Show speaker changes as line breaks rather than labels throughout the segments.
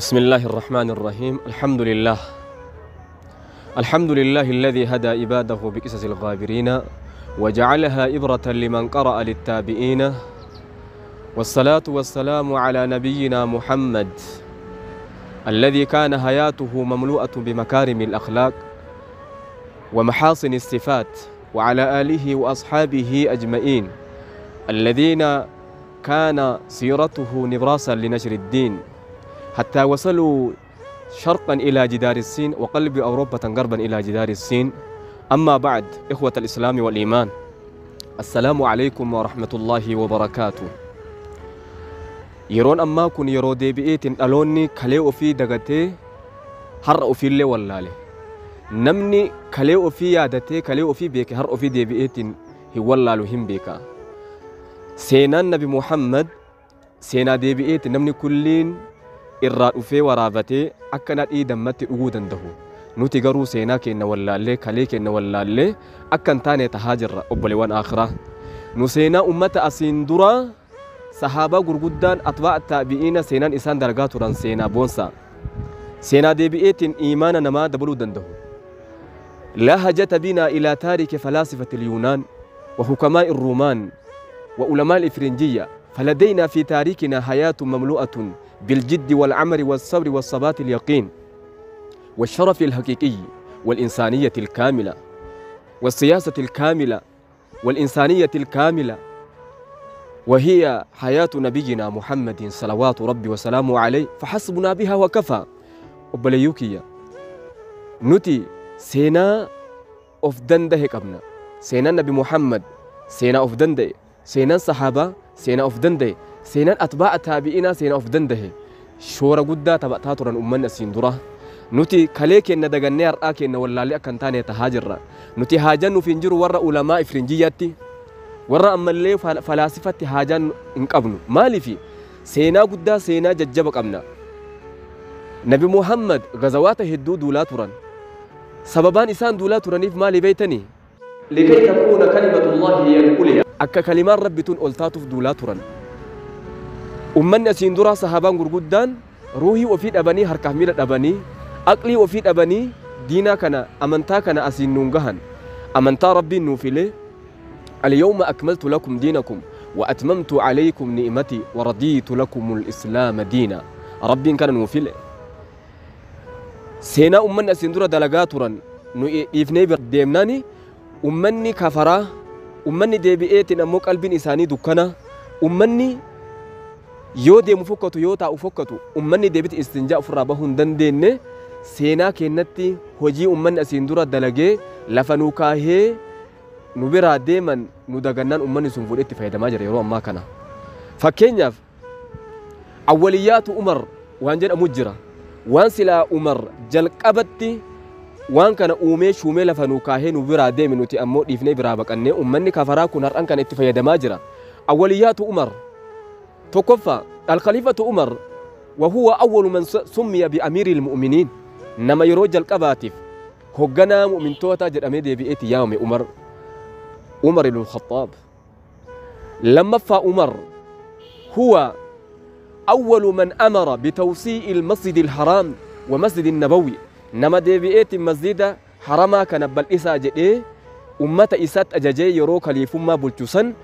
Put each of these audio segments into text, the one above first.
بسم الله الرحمن الرحيم. الحمد لله، الحمد لله الذي هدى عباده بقصص الغابرين وجعلها عبرة لمن قرأ للتابعين، والصلاة والسلام على نبينا محمد الذي كان حياته مملوءة بمكارم الأخلاق ومحاسن الصفات، وعلى آله وأصحابه أجمعين الذين كان سيرته نبراسا لنشر الدين حتى وصلوا شرقا إلى جدار الصين وقلب أوروبا غربا إلى جدار الصين. أما بعد، إخوة الإسلام والإيمان، السلام عليكم ورحمة الله وبركاته. Yeroon ammaa kun yeroo deebi'eetiin dhaloonni kalee ofii dagatee har'a ofiillee wallaale. Namni kalee ofii yaadatee kalee ofii beeke har'a ofii deebi'eetiin hin wallaalu, hin beeka. Seenaan Nabi Muhammad seenaa deebi'eetiin namni kulliin irraa dhufee waraabatee akka nadhii dammatti dhuguu danda'u. Nuti garuu seenaa keenya wallaallee, kalee keenya wallaallee akka hin taane tahaa jirra, obboleewwan akhiraa. Nu seenaa ummata asiin dura sahaabaa gurguddaan atbaa taabi'iina seenaan isaan dalagaa turan seenaa boonsaa. Seenaa deebi'eetiin iimaana namaa dabaluu danda'u. لا حاجة بنا إلى تارك فلاسفة اليونان وحكماء الرومان وعلماء الإفرنجية، فلدينا في تاريخنا حياة مملوءة بالجد والعمل والصبر والثبات اليقين والشرف الحقيقي والإنسانية الكاملة والسياسة الكاملة والإنسانية الكاملة، وهي حياة نبينا محمد صلوات ربي وسلامه عليه، فحسبنا بها وكفى. Obboleeyyan kiyya, nuti seenaa of danda'e qabna. Seenaan Nabi Muhammad seenaa of danda'e, seenaan sahaabaa seenaa of danda'e, seenaan atbaa'a taabi'inaa seenaa of danda'e. Shoora guddaa taphataa turan ummanni asiin dura. Nuti kalee keenya dagannee har'aa keenya wallaallee akka hin taane tahaa jirra. Nuti haajaan nuuf hin jiru warra ulamaa ifrinjiyyaatti, warra ammallee falaasifatti haajaan hin qabnu. Maaliifi? Seenaa guddaa, seenaa jajjaba qabna. Nabi Muhammad gazawaata hedduu duulaa turan. Sababaan isaan duulaa turaniif maali beeytanii? لكي تكون كلمة الله هي العليا, akka kalimaan rabbi tun ol taatuuf duulaa turan. Ummanni asiin duraa sahaabaan gurguddaan ruuhii ofii dhabanii, harkaaf miila dhabanii, aqlii ofii dhabanii diinaa kana, amantaa kana asiin nuun gahan. Amantaa rabbiin nuu filee, اليوم أكملت لكم دينكم وأتممت عليكم نعمتي ورضيت لكم الإسلام دينا. Rabbiin kana nuu file. Seenaa ummanni asiin dura dalagaa turan nu dhiifnee bira deemnaani, ummanni kafaraa, ummanni deebi'eetiin ammoo qalbiin isaanii dukkana, ummanni yoo deemu fokkatu, yoo taa'u fokkatu, ummanni deebiti istinjaa ofirraa bahuu hin dandeenye, seenaa keenyatti hojii ummanni asiin dura dalagee lafa nu kaahee nu biraa deeman nu dagannaan, ummanni sun fuudhee itti fayyadamaa jira yeroo ammaa kana. Fakkeenyaaf, awwaliyyaatu Umar waan jedhamu jira. Waan silaa Umar jalqabatti waan kana uumee shuumee lafa nu kaahee nu biraa deeme, nuti ammoo dhiifnee biraa baqannee, ummanni kafaraa kun har'an kana itti fayyadamaa jira. Awwaliyyaatu Umar tokkoffaa, الخليفة عمر وهو أول من سمي بأمير المؤمنين. Nama yeroo jalqabaatiif hogganaa mu'mintoota jedhamee deebi'eeti yaamame Umar, Umar ibn Khattaab. Lammaffaa, Umar هو أول من أمر بتوسيع المسجد الحرام ومسجد النبوي. Nama deebi'eeti masjida haramaa kana bal'isaa jedhee ummata isaatti ajajee, yeroo kaliifummaa bulchu san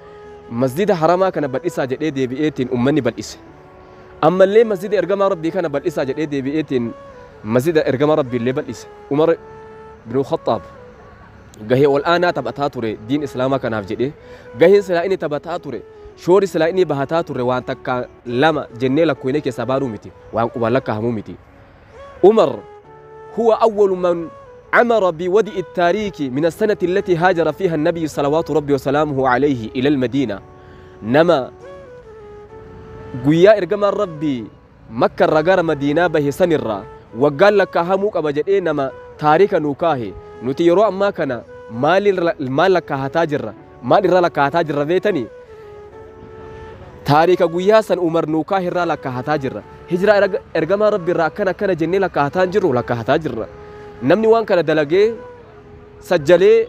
masjida haramaa kana bal'isaa jedhee deebi'eetiin ummanni bal'ise. Ammallee masjida ergamaa rabbii kana bal'isaa jedhee deebi'eetiin masjida ergamaa rabbiillee bal'ise. Umar bin Khattaab gahee ol aanaa taphataa ture diin islaamaa kanaaf jedhee. Gaheen silaa inni taphataa ture, shoori silaa inni bahataa ture, waan takka lama jennee lakkoofnee keessaa baanuu miti, waan qubaan lakkaa'amuu miti. Umar هو أول من أمر بوضع التاريخ من السنة التي هاجر فيها النبي صلوات ربي وسلامه عليه إلى المدينة. Nama guyyaa ergamaan rabbii Makka irraa gara Madiinaa bahe sanirraa waggaan lakkaa'amuu qaba jedhee nama taarika nuu kaahe. Nuti yeroo ammaa kana maal lakkaahataa jirra? Maal irraa lakkaahataa jirra beetanii? Taarika guyyaa san Umar nuu kaahe irraa lakkaahataa jirra. Hijiraa ergamaa rabbi irraa akkana akkana jennee lakkaahataa hin jirru, lakkaahataa jirra. Namni waan kana dalagee sajjalee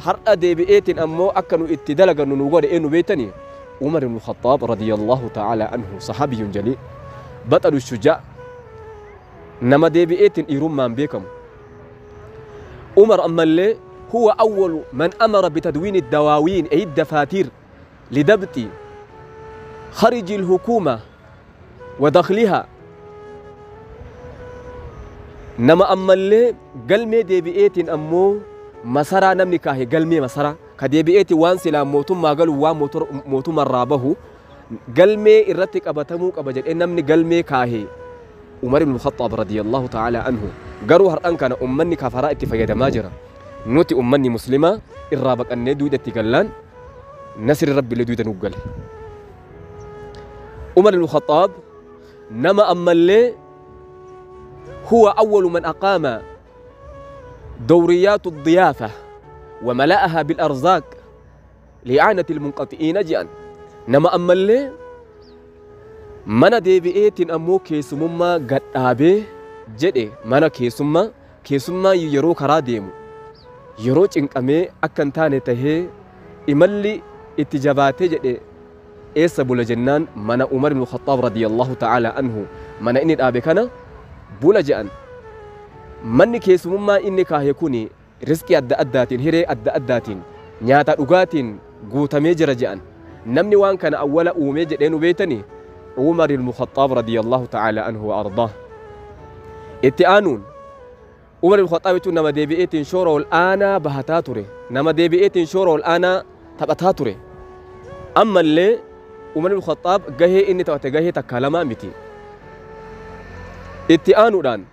har'a deebi'eetiin ammoo akka nu itti dalagannu nu godhe eenyu beetanii? Umar ibn Khattaab رضي الله تعالى عنه, صحابي جليل, بطل الشجاع. Nama deebi'eetiin dhiirummaan beekamu. Umar ammallee huwa awwalu man amara bitadwiini dawaawiin ay dafaatiir lidabxi khariji alhukuuma wa dakhlihaa. Nama ammallee galmee deebi'eetiin ammoo masaraa namni kaahe galmee masaraa ka deebi'eetiin waan silaa mootummaa galu waan mootummarraa bahu galmee irratti qabatamuu qaba jedhee namni galmee kaahe Umar ibn Khattaab radiyallahu ta'ala anhu. Garuu har'an kana ummanni kafaraa itti fayyadamaa jira. Nuti ummanni muslimaa irraa baqannee duuda itti gallaan nasri rabbiillee duuda nu gale. Umar ibn Khattaab nama ammallee هو أول من أقام دوريات الضيافة وملأها بالأرزاق لإعانة المنقطعين جاء. نما أمالي mana deebi'eetiin ammoo keessummaa gadhaabee jedhe mana keessummaa yeroo karaa deemu yeroo cinqamee akka hin taane tahee imalli itti jabaatee jedhe eessa bula jennaan mana Umar ibn Khattaab radiyallahu ta'ala anhu mana inni dhaabe kana bula je'an. Manni keessummaa inni kaahe kuni riskii adda addaatiin hiree adda addaatiin nyaata dhugaatiin guutamee jira je'an. Namni waan kana awwala uumee jedhee nu beetanii عمر المخطاب رضي الله تعالى عنه وأرضاه. اتآنون عمر الخطاب نما ديبئتين شورو الآن بهتاتوري نما ديبئتين شورو الآن تبتاتوري. أما اللي عمر الخطاب جهي إني توتجهي تكلم متي. اتآنون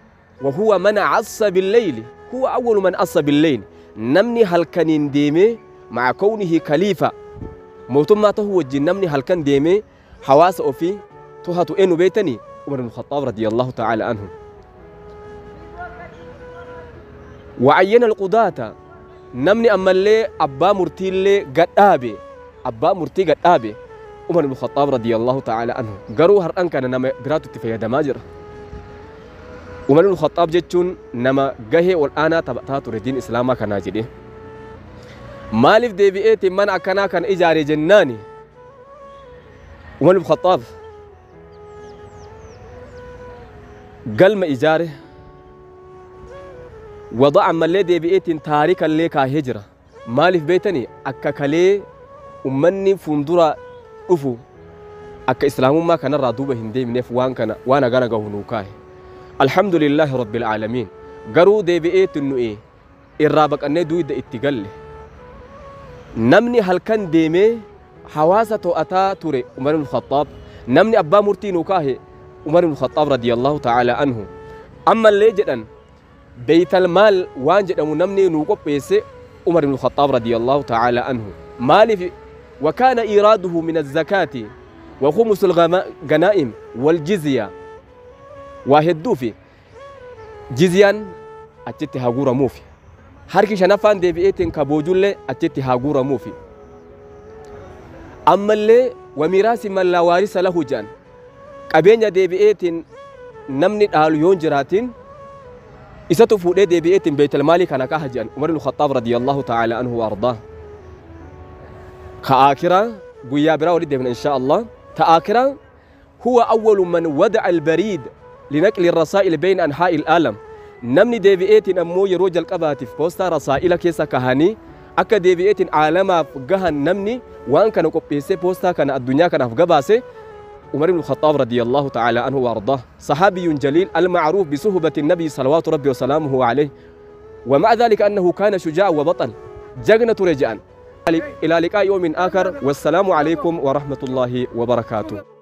وهو من عص بالليل، هو أول من عص بالليل. نمني هل كان ديمي مع كونه خليفة موتما هو الجن نمني هل كان ديمي حواس أوفي تهاتو إنو بيتني عمر بن الخطاب رضي الله تعالى عنه. وعين القضاة نمني أما اللي أبا مرتي اللي قد أبا مرتي قد عمر بن الخطاب رضي الله تعالى عنه. قروا هرأن كان نما براتو تفيا دماجر. عمر بن الخطاب جتون نما جهي والآن تبعتاتو ردين إسلاما كان جدي. مالف دي بي إيتي من أكنا كان إجاري جناني. عمر بن الخطاب قال ما إجاره وضع ملي دي بيئتين تاريخ اللي كهجرة مالف بيتني أكا كلي أمني فندورة أفو أكا إسلام ما كان رادوبة هندي من وان كان وانا غانا غهنوكاه. الحمد لله رب العالمين. قرو دي بيئتين إنه إيه الرابق أني دوي دا اتقل نمني هل كان ديمي حواسة أتا توري عمر بن الخطاب نمني أبا مرتي نوكاه عمر بن الخطاب رضي الله تعالى عنه. أما اللي جدًا بيت المال وان جدًا نمني نوقف بيسي عمر بن الخطاب رضي الله تعالى عنه. مالي في وكان إيراده من الزكاة وخمس الغنائم والجزية واحد في جزيان أتتي هاجورا موفي هركي شنفان دي بيئتين كابوجولة أتتي هاجورا موفي. أما اللي وميراث من لا وارث له جان qabeenya deebi'eetiin namni dhaalu yoon jiraatiin isatu fuudhee deebi'eetiin beeytal maalii kana kaha jedhan Umar ibn Khattaab radiyallahu ta'ala anhu wa ardaa. Ka aakiraa guyyaa biraa walitti deebina insha Allah. Ta aakiraa huwa awwalu man wada'a al-bariid linaqli ar-rasaa'il bayna anhaa'i al-aalam. Namni deebi'eetiin ammoo yeroo jalqabaatiif poostaa rasaa'ila keessa kahanii akka deebi'eetiin aalamaaf gahan namni waan kana qopheessee poostaa kana addunyaa kanaaf gabaase عمر بن الخطاب رضي الله تعالى عنه وأرضاه. صحابي جليل المعروف بصحبة النبي صلوات ربي وسلامه عليه، ومع ذلك أنه كان شجاع وبطل جنة رجاء. إلى لقاء يوم آخر، والسلام عليكم ورحمة الله وبركاته.